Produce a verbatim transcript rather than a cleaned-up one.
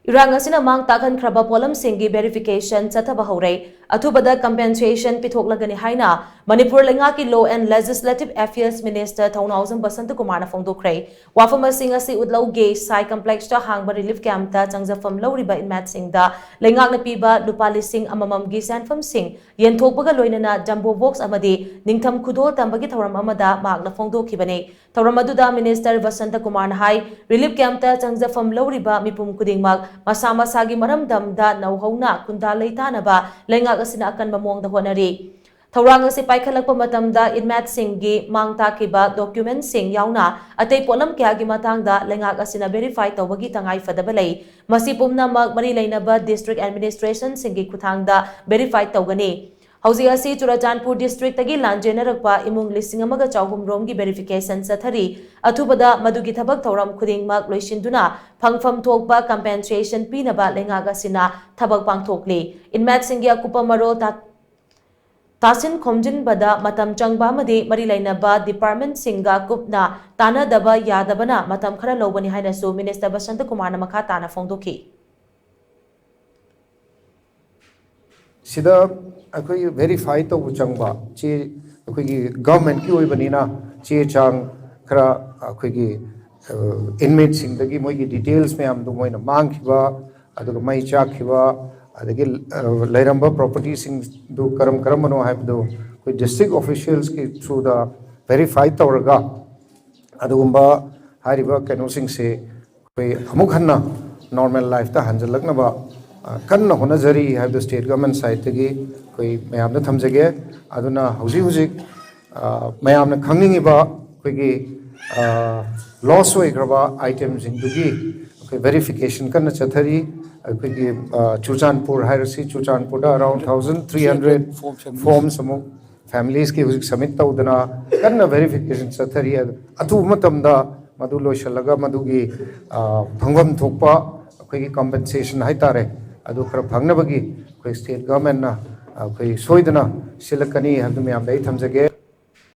ꯏꯔꯥꯡ ꯑꯁꯤꯅ ꯃꯥꯡ ꯇꯥꯛꯍꯟꯈ꯭ꯔꯕ ꯄꯣꯠꯂꯝꯁꯤꯡꯒꯤ verification ꯆꯠꯊꯕ ꯍꯧꯔꯦ꯫ ꯑꯊꯨꯕꯗ compensation ꯄꯤꯊꯣꯛꯂꯒꯅꯤ ꯍꯥꯏꯅ ꯃꯅꯤꯄꯨꯔ ꯂꯩꯉꯥꯛꯀꯤ Law and Legislative Affairs Minister ꯊꯧꯅꯥꯎꯖꯝ ꯕꯁꯟꯇ ꯀꯨꯃꯥꯔꯅ ꯐꯣꯡꯗꯣꯛꯈ꯭ꯔꯦ꯫ ꯋꯥꯐꯝ ꯑꯁꯤꯡ ꯑꯁꯤ ꯎꯠꯂꯧꯒꯦ ꯁꯥꯏ complex ꯇ ꯍꯥꯡꯕ relief camp ꯇ ꯆꯪꯖꯐꯝ ꯂꯧꯔꯤꯕ inmate ꯁꯤꯡꯗ ꯂꯩꯉꯥꯛꯅ ꯄꯤꯕ ꯂꯨꯄꯥ ꯂꯤꯁꯤꯡ ꯑꯃꯃꯝꯒꯤ ꯁꯦꯟꯐꯝꯁꯤꯡ ꯌꯦꯟꯊꯣꯛꯄꯒ ꯂꯣꯏꯅꯅ jumbo box ꯑꯃꯗꯤ ꯅꯤꯡꯊꯝ ꯈꯨꯗꯣꯜ ꯇꯝꯕꯒꯤ ꯊꯧꯔꯝ ꯑꯃꯗ ꯃꯍꯥꯛꯅ ꯐꯣꯡꯗꯣꯛꯈꯤꯕꯅꯤ꯫ ꯊꯧꯔꯝ ꯑꯗꯨꯗ Minister ꯕꯁꯟꯇ ꯀꯨꯃꯥꯔꯅ ꯍꯥꯏ, relief camp ꯇ ꯆꯪꯖꯐꯝ ꯂꯧꯔꯤꯕ ꯃꯤꯄꯨꯝ ꯈꯨꯗꯤꯡꯃꯛ ꯃꯁꯥ ꯃꯁꯥꯒꯤ ꯃꯔꯝꯗꯝꯗ ꯅꯧꯍꯧꯅ ꯈꯨꯟꯗꯥ ꯂꯩꯇꯥꯅꯕ ꯂꯩꯉꯥꯛ ꯑꯁꯤꯅ ꯑꯀꯟꯕ ꯃꯑꯣꯡꯗ ꯍꯣꯠꯅꯔꯤ꯫ ꯊꯧꯔꯥꯡ ꯑꯁꯤ ꯄꯥꯏꯈꯠꯂꯛꯄ ꯃꯇꯝꯗ inmate ꯁꯤꯡꯒꯤ ꯃꯥꯡ ꯇꯥꯛꯈꯤꯕ document ꯁꯤꯡ ꯌꯥꯎꯅ ꯑꯇꯩ ꯄꯣꯠꯂꯝ ꯀꯌꯥꯒꯤ ꯃꯇꯥꯡꯗ ꯂꯩꯉꯥꯛ ꯑꯁꯤꯅ verify ꯇꯧꯕꯒꯤ ꯇꯉꯥꯏ ꯐꯗꯕ ꯂꯩ꯫ ꯃꯁꯤ ꯄꯨꯝꯅꯃꯛ ꯃꯔꯤ ꯂꯩꯅꯕ district administration ꯁꯤꯡꯒꯤ ꯈꯨꯠꯊꯥꯡꯗ verify ꯇꯧꯒꯅꯤ꯫ ꯍꯧꯖꯤꯛ ꯑꯁꯤ ꯆꯨꯔꯆꯥꯟꯄꯨꯔ district ꯇꯒꯤ ꯂꯥꯟꯖꯦꯟꯅꯔꯛꯄ ꯏꯃꯨꯡ ꯂꯤꯁꯤꯡ ꯑꯃꯒ ꯆꯍꯨꯝ ꯔꯣꯝꯒꯤ verification ꯆꯠꯊꯔꯤ꯫ ꯑꯊꯨꯕꯗ ꯃꯗꯨꯒꯤ ꯊꯕꯛ ꯊꯧꯔꯝ ꯈꯨꯗꯤꯡꯃꯛ ꯂꯣꯏꯁꯤꯟꯗꯨꯅ ꯐꯪꯐꯝ ꯊꯣꯛꯄ compensation ꯄꯤꯅꯕ ꯂꯩꯉꯥꯛ ꯑꯁꯤꯅ ꯊꯕꯛ ꯄꯥꯡꯊꯣꯛꯂꯤ꯫ Inmate ꯁꯤꯡꯒꯤ ꯑꯀꯨꯞꯄ ꯃꯔꯣꯜ ꯇꯥ-, ꯇꯥꯁꯤꯟ ꯈꯣꯝꯖꯤꯟꯕꯗ ꯃꯇꯝ ꯆꯪꯕ ꯑꯃꯗꯤ ꯃꯔꯤ ꯂꯩꯅꯕ department ꯁꯤꯡꯒ ꯀꯨꯞꯅ ꯇꯥꯟꯅꯗꯕ ꯌꯥꯗꯕꯅ ꯃꯇꯝ ꯈꯔ ꯂꯧꯕꯅꯤ ꯍꯥꯏꯅꯁꯨ Minister ꯕꯁꯟꯇ ꯀꯨꯃꯥꯔꯅ ꯃꯈꯥ ꯇꯥꯅ ꯐꯣꯡꯗꯣꯛꯈꯤ꯫ ꯁꯤꯗ ꯑꯩꯈꯣꯏꯒꯤ verify ꯇꯧꯕ ꯆꯪꯕ ꯆꯦ, ꯑꯩꯈꯣꯏꯒꯤ government ꯀꯤ ꯑꯣꯏꯕꯅꯤꯅ ꯆꯦ ꯆꯥꯡ ꯈꯔ ꯑꯩꯈꯣꯏꯒꯤ inmate ꯁꯤꯡꯗꯒꯤ ꯃꯣꯏꯒꯤ details ꯃꯌꯥꯝꯗꯨ, ꯃꯣꯏꯅ ꯃꯥꯡꯈꯤꯕ, ꯑꯗꯨꯒ ꯃꯩ ꯆꯥꯛꯈꯤꯕ, ꯑꯗꯒꯤ ꯂꯩꯔꯝꯕ property ꯁꯤꯡꯗꯨ ꯀꯔꯝ ꯀꯔꯝꯕꯅꯣ ꯍꯥꯏꯕꯗꯨ ꯑꯩꯈꯣꯏ district officials ꯀꯤ through ꯗ verify ꯇꯧꯔꯒ, ꯑꯗꯨꯒꯨꯝꯕ ꯍꯥꯏꯔꯤꯕ ꯀꯩꯅꯣꯁꯤꯡꯁꯦ ꯑꯩꯈꯣꯏ ꯑꯃꯨꯛ ꯍꯟꯅ normal life ꯇ ꯍꯟꯖꯤꯜꯂꯛꯅꯕ ꯀꯟꯅ ꯍꯣꯠꯅꯖꯔꯤ ꯍꯥꯏꯕꯗꯨ state government side ꯇꯒꯤ ꯑꯩꯈꯣꯏ ꯃꯌꯥꯝꯗ ꯊꯝꯖꯒꯦ꯫ ꯑꯗꯨꯅ ꯍꯧꯖꯤꯛ ꯍꯧꯖꯤꯛ ꯃꯌꯥꯝꯅ ꯈꯪꯅꯤꯡꯉꯤꯕ ꯑꯩꯈꯣꯏꯒꯤ loss ꯑꯣꯏꯈ꯭ꯔꯕ item ꯁꯤꯡꯗꯨꯒꯤ ꯑꯩꯈꯣꯏ verification ꯀꯟꯅ ꯆꯠꯊꯔꯤ꯫ ꯑꯩꯈꯣꯏꯒꯤ Churachandpur ꯍꯥꯏꯔꯁꯤ, ꯆꯨꯔꯆꯥꯟꯄꯨꯔꯗ around thousand three hundred forms ꯑꯃꯨꯛ families ꯀꯤ ꯍꯧꯖꯤꯛ submit ꯇꯧꯗꯅ ꯀꯟꯅ verification ꯆꯠꯊꯔꯤ꯫ ꯑꯊꯨꯕ ꯃꯇꯝꯗ ꯃꯗꯨ ꯂꯣꯏꯁꯤꯜꯂꯒ ꯃꯗꯨꯒꯤ ꯐꯪꯐꯝ ꯊꯣꯛꯄ ꯑꯩꯈꯣꯏꯒꯤ compensation ꯍꯥꯏꯇꯥꯔꯦ, ꯑꯗꯨ ꯈꯔ ꯐꯪꯅꯕꯒꯤ ꯑꯩꯈꯣꯏ state government ꯅ ꯑꯩꯈꯣꯏ ꯁꯣꯏꯗꯅ ꯁꯤꯜꯂꯛꯀꯅꯤ ꯍꯥꯏꯕꯗꯨ ꯃꯌꯥꯝꯗ ꯑꯩ ꯊꯝꯖꯒꯦ꯫